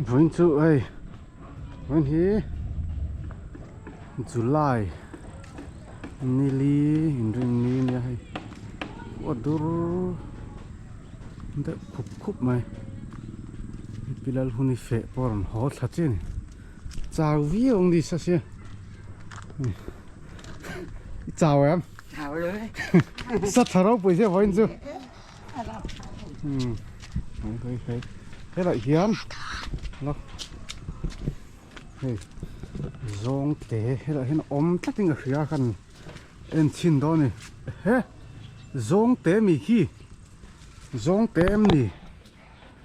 Vawiin chu hei vawiin hi July nili inrinni ania hei a dur deuh khup khup mai pilal hun hi feh pawh a rawn haw thla chiah a ni chau viau ang ni sa sia i chau em sa tha ropui sia vawiin chu. Helai hian hei zawng te helai hian a awm tlat in ka hria khan en chhin dawn a ni he zawng te mi khi zawng te em ni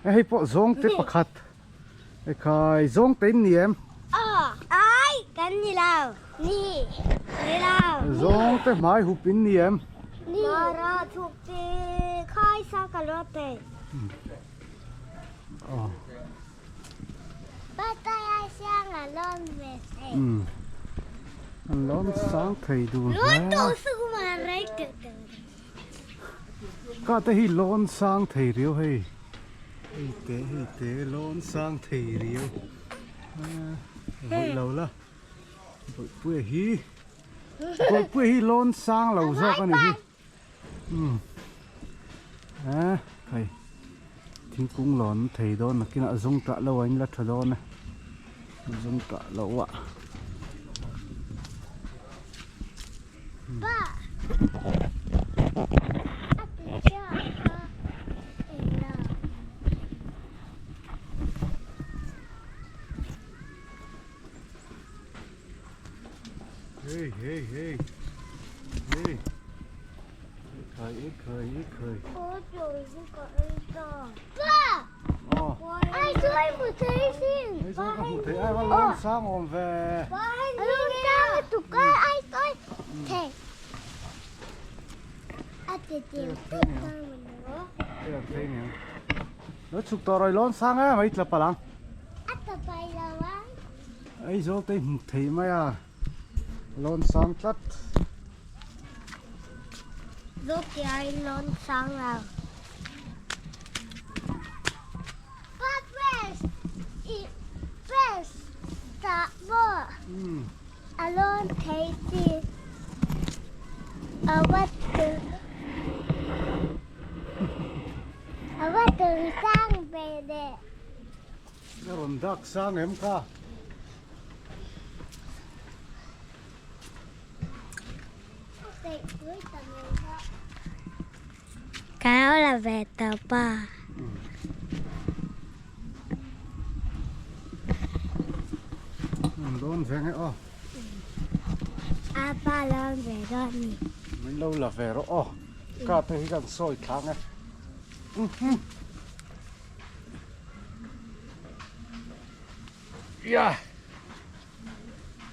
hei pawh zawng te pakhat. Ekhai zawng te in ni em? Aw, ai kan ni lo, ni, ni lo. Zawng te hmai hup in ni em? Ni. Mara chhuk chi khai sa ka lo te. Aw. Ba tai ai siang a lawm ve thei. Um. An lawm sang thei dun hle. Lun tu su ma rei te te. Ka te hi lawn sang thei riau hei hei te hei te lawn sang thei riau vawi lo la bawihpuia hi bawihpuia hi lawn sang lo zawk a ni hi umm a hei thingkung lawn thei dawn nakinah zawng tah lo a in la tha dawn a zawng tah lo a. Hey hey hey hey khai khai khai Ai chuai hmu thei sin. Ai chuai ka hmu thei ai va lawm sang awm ve. Lawm sang a tuk a ai chuai thei. A ti ti tuk sang mun lo. Thei thei ni. Lo chhuk tawh rawih lawm sang em ai tla palang. A tla pai lo ang. Ai zawl te hmu thei mai a. Lawn sang tlat. Zawk ai lawn sang lo. Pa press i press ta maw a lawn thei chi a va a va tung sang ve le. A rawn dak sang em kha. Ka lo la ve tawp a. An dawn ve nge aw. A pa lawn ve dawn ni. Min lo la ve rawh aw. Ka te hi kan sawi thlang e. Yeah.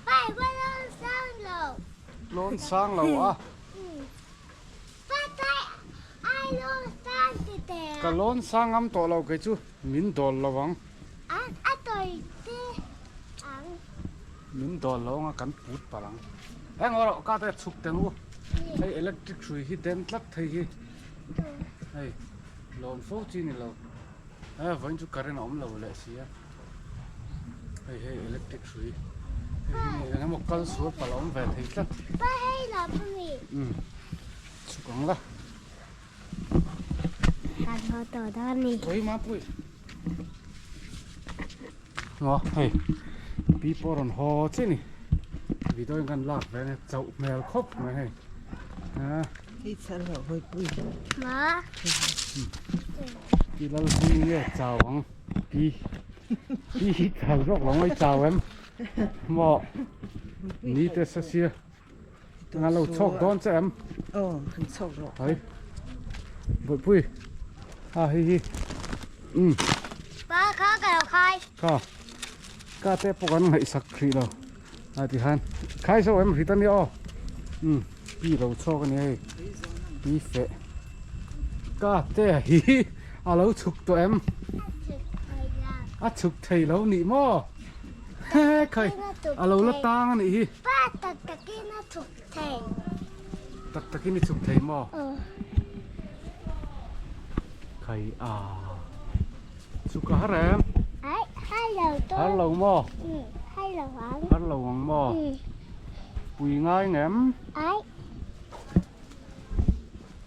Pai va lawn sang lo. Lawn sang lo a. Pa tai ai lawn sang ti te a. Ka lawn sang ngam tawh lo kei chu min dawl lo ang. A a tawi te ang. Min dawl lo ang a kan put palh ang. Eng rawh ka te chhuk teng u. Hei electric hrui hi den tlat thei hi. Hei lawn fo chi ni lo. He vawiin chu current a awm lo leh si a hei hei electric hrui hei hi eng emaw kal sual palh a awm ve thei tlat Pa hei la pa mi umm chhuk ang la Kan haw tawh dawn ni Oi mapui Maw hei pi pawh rawn haw chiah ni video in kan lak ve ania chauh hmel khawp mai hei a Hei chhar loh hawi pui Ma Pi lal hming nge chau ang pi pi hi chau zawk lo mai chau em maw ni te sa sia Nga lo chhawk dawn che em? Aw, han chhawk rawh. Hai. Bawihpui. Ha hei hi. Um. Pa kha ka lo khai. Kha. Ka te pawh kan ngaihsak hrih lo. A ti khan. Khai zo em hrit ania aw. Um. Pi lo chhawk ania hei. Pi feh. Ka te hi a lo chhuk tawh em? A chhuk thei lo nih maw? He khai a lo la tang a nih hi. Pa tak takin a chhuk thei. Tak takin i chhuk thei maw? Aw. Khai a chhuk a har em? Ai hai lo. Har lo maw? Har lo ang. Har lo ang maw? Pui ngai ngem? Ai.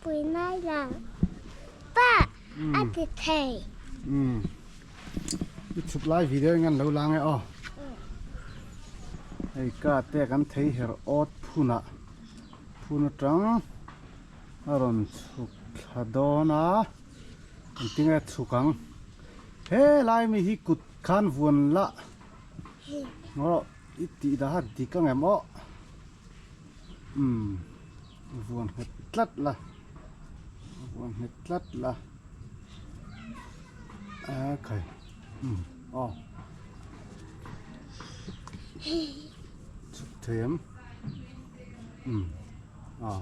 Pui ngai lo. Pa, a ti thei. I chhuk lai video in an lo lang e aw. Hei ka te kan thei her awt phunah phun atang a rawn chhuk thla dawn a. Engtin nge chhuk ang? He lai mi hi kut khan vuan la ngaw i tih dah a dik ang em aw? Umm vuan nghet tlat la vuan nghet tlat la a khai umm aw chhuk thei em umm aw.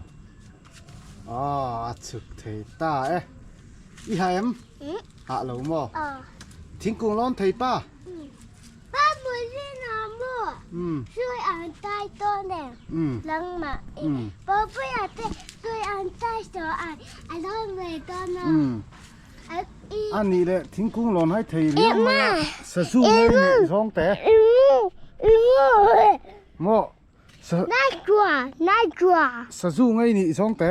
Aw a chhuk thei ta e. I ha em? Hah lo maw? Thingkung lawn thei pa? Pa mawlin a maw? Sui an tai dawn em? Nangmah i Papuia te sui an tai saw a a lawn ve dawn a. A nih leh thingkung lawn hai thei riau mai a. Sazu mai nih zawng te. Maw? Sazu ngei nih zawng te.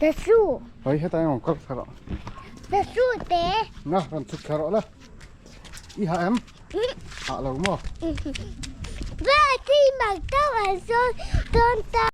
Sazu. Hei hetai ang kal thla rawh. Sazu te. Na rawn chhuk thla rawh la. I ha em? Ha lo maw? Ba ti mak deuh an sawn dawn ta.